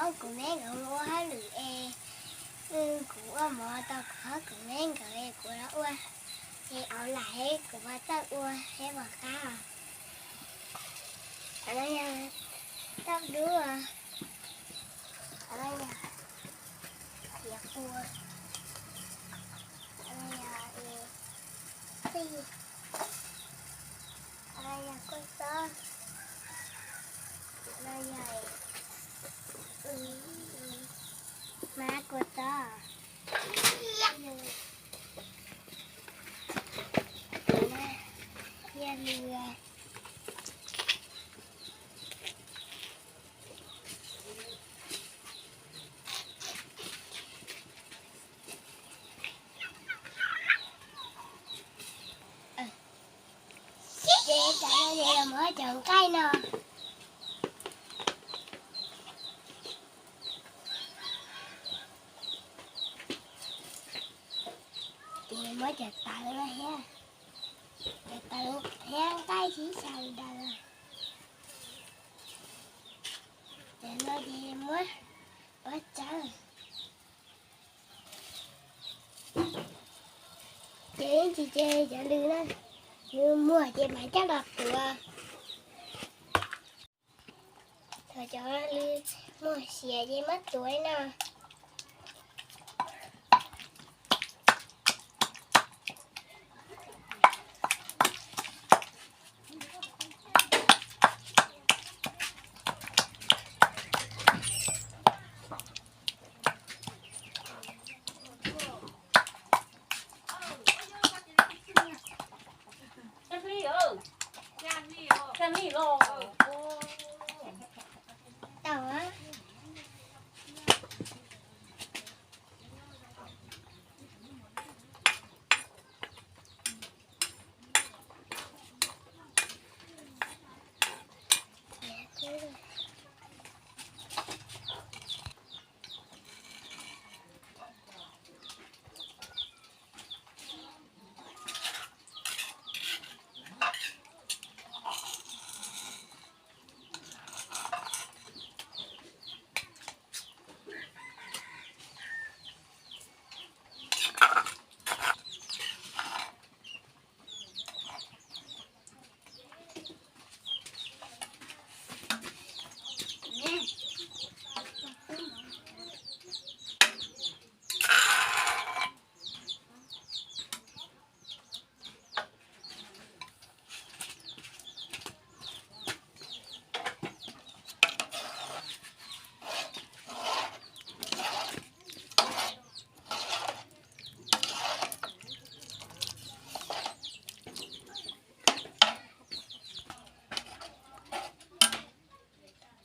Kuv me nkawd ua hauj lwm es kuv ua mov rau kuv ob kuv me nkawd es kuv los ua es au lam es kuv puas txawj ua es puas qab. Tauj dub, yog qhia qhua, yog qij, yog kua txob, yog hmab kua txob, yog lw. Ces cov no ces los muab cov nqaij no. Ces muab cov tawv no thiab, cov tawv thiab nqaij sib xyaw daws. Cov no ces muab pov tsawg. Ces ib ntsis ces cov lw no, lw muag ces mam coj los tuav. Thaum cov lw muag siav ces muab tuav no. Tau.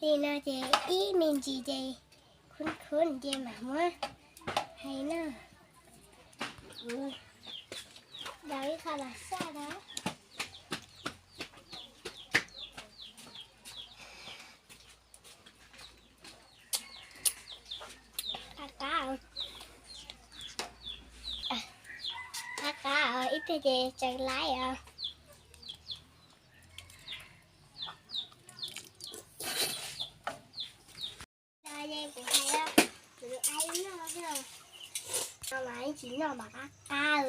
Li no ces ib me ntsis ces khub khub ces mam muab hais no. Daus ib qho los saj na. Qab qab, qab qab os, ib tug ces tseem laib os. Los ces kuv hais kuv ai noj, no mas ib tsis noj mas qab qab.